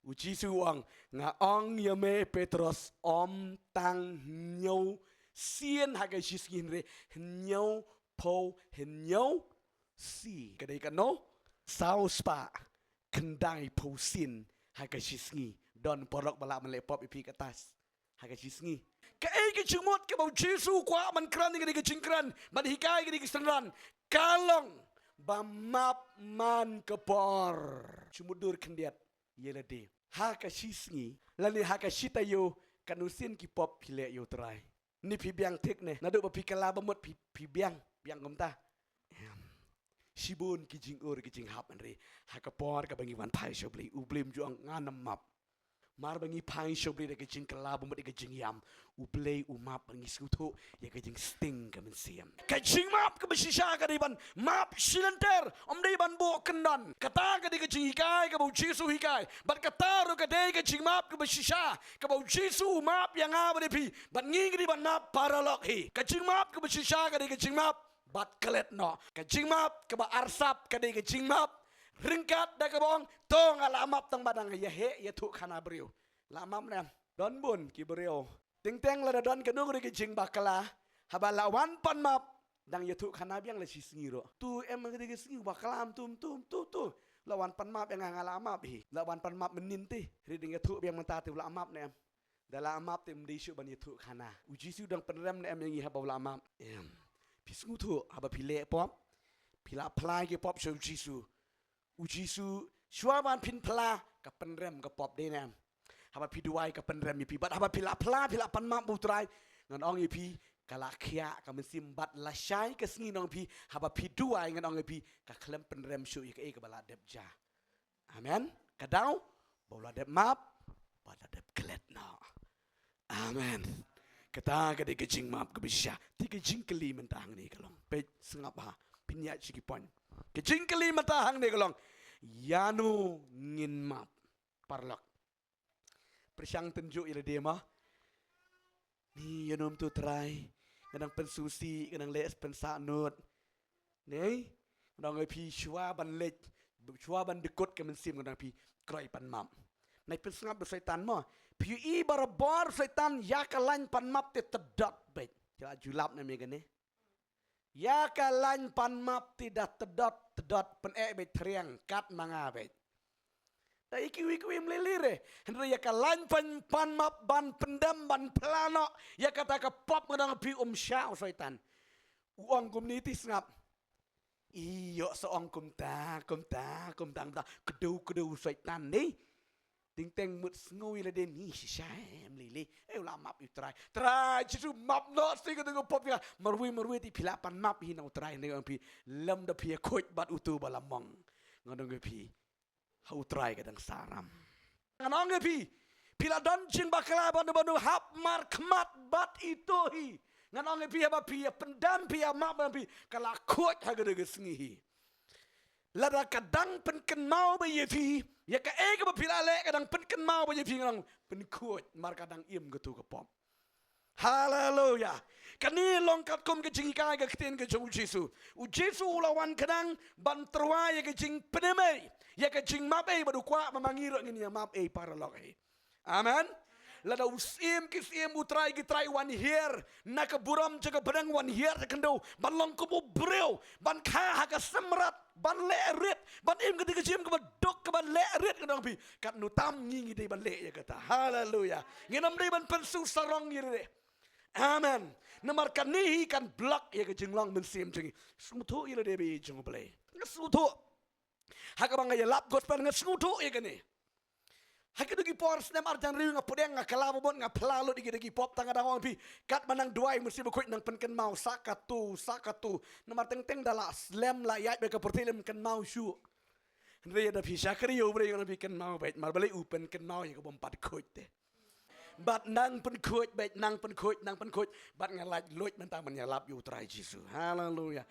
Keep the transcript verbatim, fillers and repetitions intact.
U Jisu u ong, nga ong ïa me Petros, ym tang hynñiew sien ha ka shi sngi, hynrei hynñiew phew hynñiew sien. Ka dei kano? Saw spah khyndai phew sien ha ka shi sngi. Don paralok ba lah ban leh pop ïa phi kata ha ka shi sngi. Kaei ka jingmut kaba u Jisu u kwah ban kren, ka dei ka jingkren ban hikai ka dei ka synran, ka long ba map man ka por. Shu mutdur khyndiat ïa lade. Ha ka shi sngi lane ha ka shi taïew, katno sien ki pop phi leh ïa u Trai? Ni phi biang thik ne? Naduh ba phi kylla ba mut phi, phi biang, biang kumta? Em. Shibun ki jingur ki jinghap, hynrei ha ka por kaba ngi wan phai sha U Blei, U Blei um ju ong ngan ym map. Mar ba ngi phai sha U Blei da ka jingkylla ba mut, da ka jingïam, U Blei u map bad ngi sngewthuh ïa ka jingsting ka mynsiem. Ka jingmap kaba shisha ka dei ban map shilynter, ym dei ban buh kyndon. Kata ka dei ka jinghikai kaba u Jisu u hikai. Bad kata ruh ka dei ka jingmap kaba shisha kaba u Jisu u map ïa nga bad ïa phi. Bad ngi ka dei ban map paralok hi. Ka jingmap kaba shisha ka dei ka jingmap bad klet noh. Ka jingmap kaba arsap ka dei ka jingmap ryngkat da kaba ong, to nga la map, tang ba dang ïa heh ïathuh khana briew. La map ne em? Don bun ki briew. Teng teng lada don kano kano ka jingbakla, haba la wan pan map, dang ïathuh khana biang la shi sngi ruh. To em, ka dei ka sngi bakla, ym to, ym to, ym to, to. La wan pan map ïa nga, nga la map hi. La wan pan map mynnin te, hynrei dang ïathuh biang mynta te u la map ne em. Da la map te ym dei shuh ban ïathuh khana. U Jisu dang pynrem ne em ïa ngi haba u la map? Em. Phi sngewthuh haba phi leh pop, phi la phla ki pop sha u Jisu. U Jisu, shuwa ban phin phla, ka pynrem ka pop, dei ne em? Haba phi duwai ka pynrem ïa phi. Bad haba phi la phla, phi la pan map bad u Trai, ngan ong ïa phi, ka la khiah ka mynsiem bad lashai ka sngi, ngan ong ïa phi, haba phi duwai, ngan ong ïa phi, ka khlem pynrem shuh ïa kaei kaba la dep jia. Amen. Ka daw ba u la dep map bad la dep klet noh. Amen. Kata ka dei ka jingmap kaba shisha. Te ka jingkylli mynta hangne ka long, peit, sngap ha, pynïaid sha ki point. Ka jingkylli mynta hangne ka long, ïano ngin map? Paralok, pyrshang tynjuh ïa lade ma. Ni, ïano mynta Trai, nga dang pynsngewsih, nga dang leh pynsahnud. Ne? Nga dang ong ïa phi, shuwa ban leit, shuwa ban dkut ka mynsiem, nga dang ong ïa phi, kroi pan map. Nai pynsngap da u Soitan mo. Phi ïohi barabor u Soitan ïa ka lain pan map te tdot beit. Ki la ju lap ne em ïa kane? Ïa ka lain pan map te da tdot, tdot, pyneh beit, thriang, kat ma nga beit. Da ïa kiwei kiwei ym lei lei re. Hynrei ïa ka lain pan, pan map ban pyndem, ban phla noh ïa kata ka pop, nga dang ong ïa phi, um shah u Soitan. U ong kumne te, sngap. Ïoh sa ong kumta, kumta, kumta, kumta. Kdew, kdew u Soitan ne. Teng teng mut sngew ïa lade, ni shisha em, lei lei. Eh, u la map ïa u Trai. Trai Jisu, map noh shi kato ka pop ïa nga. Marwei marwei te phi la pan map hi na u Trai, ne ong ïa phi, lymda phi ïakhuid bad uto uba la mong, ngan ong ïa phi, ha u Trai ka dang sahram. Ngan ong ïa phi, phi la don jingbakla bad uno uno, hap markhmat bad ito hi. Ngan ong ïa phi, haba phi ïa pyndem, phi ïa map, ngan ong ïa phi, ka la khuid ha kata ka sngi hi. Lada ka dang pynkynmaw beit ïa phi, ïa kaei kaba phi la leh ka dang pynkynmaw beit ïa phi, ngan ong, pynkhuid, namar ka dang im kato ka pop. Haleluya. Kane long katkum ka jinghikai ka ktien ka jong u Jisu. U Jisu u la wan khnang ban tyrwa ïa ka jingpynim ei, ïa ka jingmap ei, bad u kwah ba ma ngi ruh ngin ïa map ei, paralok ei. Amen. Lada u Syiem ki syiem, u Trai ki trai u wan hiar na ka burom jong ka bneng, wan hiar sha khyndew, ban long kum u briew, ban kha ha ka symrat, ban leh rit, ban im kata ka jingim kaba duk, kaba leh rit, ngan ong ïa phi, katno tam ngi ngi dei ban leh ïa kata. Haleluya. Ngin ym dei ban pynsu sarong ïa lade. Amen. Namar kane hi kan block ïa ka jinglong mynsiem jong ngi. Sngewthuh ïa lade, baby jong U Blei. Nga sngewthuh. Ha kaba nga ïalap gospel nga sngewthuh ïa kane. Ha kito ki por snem arhajar hynriew nga pdiang, nga kylla ba mut, nga phla lut ïa kito ki pop, tang nga dang ong ïa phi, katba nang duwai Mynsiem Bakhuid nang pynkynmaw sa kato, sa kato. Namar teng teng da la slem la ïaid bad ka pyrthei lym kynmaw shuh. Hynrei lada phi shakri ïa U Blei, ngan ong ïa phi, kynmaw beit, namar balei? U pynkynmaw ïa ka bym pat khuid te. Bad nang pynkhuid beit, nang pynkhuid, nang pynkhuid. Bad nga laitluid mynta ban ïalap ïa U Trai Jisu. Haleluya.